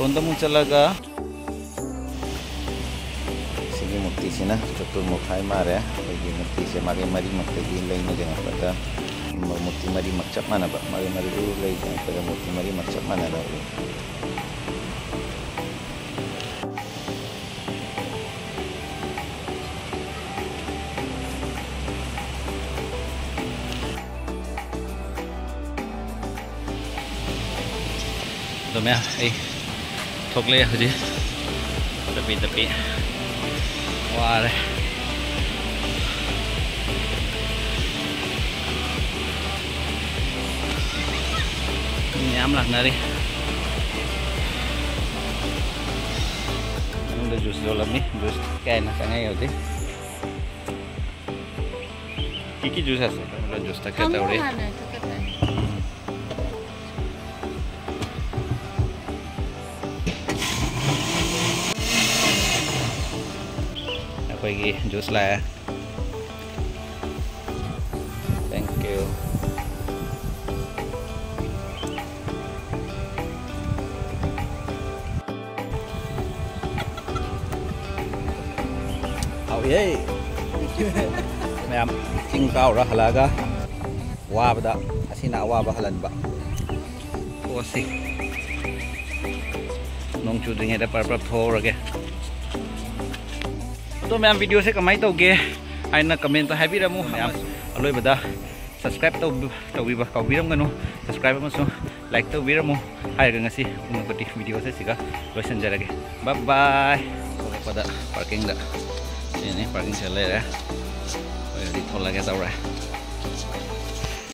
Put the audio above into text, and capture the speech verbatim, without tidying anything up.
ꯁꯣꯝꯗ ꯑꯃꯨꯛ ꯆꯠꯂꯒ ꯁꯤꯒꯤ ꯃꯨꯔꯇꯤꯁꯤꯅ ꯆꯥꯇ꯭ꯔꯨꯛ ꯃꯈꯥꯏ ꯃꯥꯔꯦ꯫ ꯑꯩꯈꯣꯏꯒꯤ ꯃꯨꯔꯇꯤꯁꯦ ꯃꯥꯒꯤ ꯃꯔꯤꯃꯛꯇꯒꯤ ꯂꯩꯅ ꯌꯦꯡꯉꯛꯄꯗ ꯃꯨꯔꯇꯤ ꯃꯔꯤꯃꯛ ꯆꯞ ꯃꯥꯟꯅꯕ, ꯃꯥꯒꯤ ꯃꯔꯤꯗꯨ ꯂꯩ ꯌꯦꯡꯉꯛꯄꯗ ꯃꯨꯔꯇꯤ ꯃꯔꯤꯃꯛ ꯆꯞ ꯃꯥꯟꯅꯅ ꯎꯏ꯫ ꯑꯗꯣ ꯃꯌꯥꯝ, ꯑꯩ ꯊꯣꯛꯂꯛꯑꯦ ꯍꯧꯖꯤꯛ꯫ ꯇꯞꯄꯤ ꯇꯞꯄꯤ ꯋꯥꯔꯦ꯫ ꯃꯤ ꯃꯌꯥꯝ ꯂꯥꯛꯅꯔꯤ꯫ ꯃꯅꯨꯡꯗ ꯖꯨꯁ ꯌꯣꯜꯂꯝꯃꯤ꯫ ꯖꯨꯁ ꯀꯌꯥꯅ ꯆꯪꯉꯛꯏ ꯍꯧꯖꯤꯛ꯫ ꯀꯤꯀꯤ ꯖꯨꯁ ꯍꯥꯏꯁꯦ? ꯖꯨꯁ ꯊꯛꯀꯦ ꯍꯪꯉꯣ ꯇꯧꯔꯤ꯫ ꯍꯥꯟꯅ ꯊꯛꯀꯗ꯭ꯔꯥ? ꯑꯩꯈꯣꯏꯒꯤ ꯖꯨꯁ ꯂꯥꯛꯑꯦ꯫ Thank you. ꯍꯥꯎꯏꯍꯦ꯫ ꯃꯌꯥꯝ ꯆꯤꯡ ꯀꯥꯎꯔ ꯍꯜꯂꯛꯑꯒ ꯋꯥꯕꯗ ꯑꯁꯤꯅ ꯑꯋꯥꯕ ꯍꯜꯍꯟꯕ꯫ ꯄꯣꯠꯁꯤ ꯅꯣꯡ ꯆꯨꯗ꯭ꯔꯤꯉꯩꯗ ꯄꯔꯞ ꯄꯔꯞ ꯊꯣꯛꯍꯧꯔꯒꯦ꯫ ꯑꯗꯣ ꯃꯌꯥꯝ, ꯚꯤꯗꯤꯑꯣꯁꯦ ꯀꯃꯥꯏꯅ ꯇꯧꯒꯦ ꯍꯥꯏꯅ ꯀꯃꯦꯟꯇ ꯍꯥꯏꯕꯤꯔꯝꯃꯨ ꯃꯌꯥꯝ꯫ ꯑꯔꯣꯏꯕꯗ ꯁꯕꯁꯀ꯭ꯔꯥꯏꯕ ꯇꯧꯕ-, ꯇꯧꯕꯤꯕ ꯀꯥꯎꯕꯤꯔꯝꯒꯅꯨ꯫ ꯁꯕꯁꯀ꯭ꯔꯥꯏꯕ ꯑꯃꯁꯨꯡ ꯂꯥꯏꯛ ꯇꯧꯕꯤꯔꯝꯃꯨ ꯍꯥꯏꯔꯒ ꯉꯁꯤ ꯎꯅꯕꯗꯤ ꯚꯤꯗꯤꯑꯣꯁꯦ ꯁꯤꯒ ꯂꯣꯏꯁꯤꯟꯖꯔꯒꯦ꯫ ꯕꯥꯏ ꯕꯥꯏ꯫ ꯊꯣꯛꯂꯛꯄꯗ ꯄꯥꯔꯀꯤꯡꯗ ꯁꯤꯅꯤ, ꯄꯥꯔꯀꯤꯡꯁꯤꯗ ꯂꯩꯔꯦ꯫ ꯑꯩꯈꯣꯏ ꯍꯧꯖꯤꯛ ꯊꯣꯛꯂꯛꯑꯒꯦ ꯇꯧꯔꯦ꯫